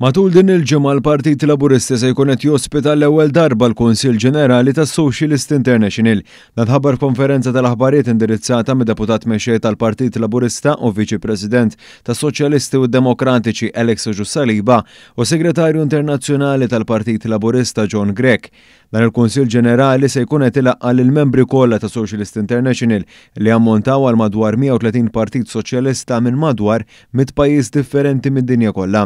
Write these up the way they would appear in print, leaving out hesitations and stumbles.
Matul din il-ġimgħa l-Partit Laburista se jkun qed jospita l-ewwel darba l-Kunsill Ġenerali tas-Socialist International. Dan tħabbar f'konferenza tal-aħbarijiet indirizzata mid-Deputat Mexxej tal-Partit Laburista u Viċi President tas-Soċjalisti u d-Demokratiċi Alex Agius Saliba u Segretarju Internazzjonali tal-Partit Laburista John Grech. Dan il-Kunsill Ġenerali se jkun qed ilaqqa' lill-membri kollha ta' Socialist International li jammontaw għal madwar 130 partit soċjalista minn madwar 100 pajjiż differenti mid-dinja kollha.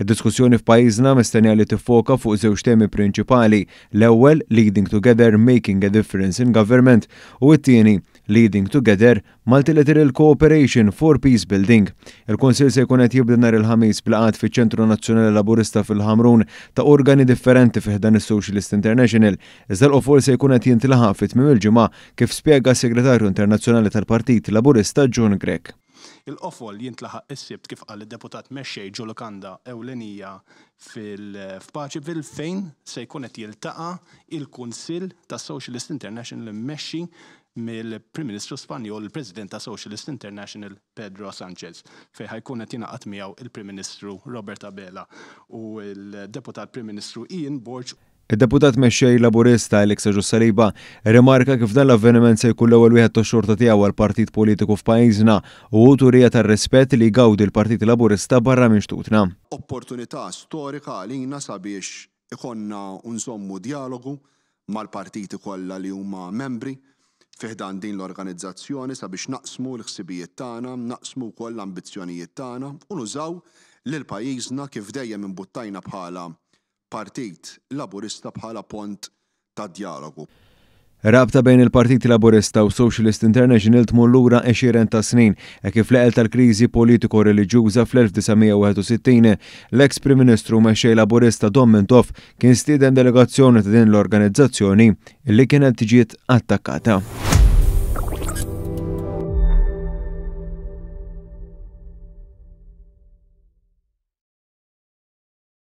Id-diskussjoni f'pajjiżna mistennija li tiffoka fuq żewġ temi prinċipali, l-ewwel, Leading Together, Making a Difference in Government u t-tieni, Leading Together, Multilateral Cooperation for Peace Building. Il-Kunsill se jkun qed jibda nhar il-Ħamis b'laqgħat fiċ-Ċentru Nazzjonali Laburista fil-Ħamrun ta' organi differenti fi ħdan is-Socialist International, iżda l-qofol se jkun qed jintlaħaq fi tmiem il-ġimgħa kif spjega s-Segretarju Internazzjonali tal-Partit Laburista John Grech. Il-qofol jintlaħaq is-Sibt kif qal id-Deputat Mexxej ġo lukanda ewlenija fil-f'Paceville fejn se jkun qed jiltaqa' il-Kunsill tas-Socialist International immexxi mill-Prim Ministru Spanjol, il-President ta' Socialist International Pedro Sanchez, fejn ħa jkun qed jingħaqad miegħu il-Prim Ministru Robert Abela u l-Deputat Prim Ministru Ian Borg. Id-Deputat Mexxej Laburista Alex Agius Saliba rrimarka kif dan l-avveniment se jkun l-ewwel wieħed tax-xorta tiegħu għal partit politiku f'pajjiżna u hu turija tar-rispett li jgawdi l-Partit Laburista barra minn xtutna. Opportunità storika għalina sabiex ikollna u nżommu djalogu mal-partiti kollha li huma membri fi ħdan din l-organizzazzjoni sabiex naqsmu l-ħsibijiet tagħna, naqsmu wkoll l-ambizzjonijiet tagħna u nużaw lil pajjiżna kif dejjem imbuttajna bħala Partit Laburista bħala pont tad-djalogu. Rabta bejn il-Partit Laburista u Socialist International tmur lura għexieren ta' snin, hekk kif fl-eqel tal-kriżi politiko-reliġjuża fl-1961, l-eks Prim Ministru u Mexxej Laburista Dom Mintoff kien stieden delegazzjoni ta' din l-organizzazzjoni li kienet ġiet attakkata.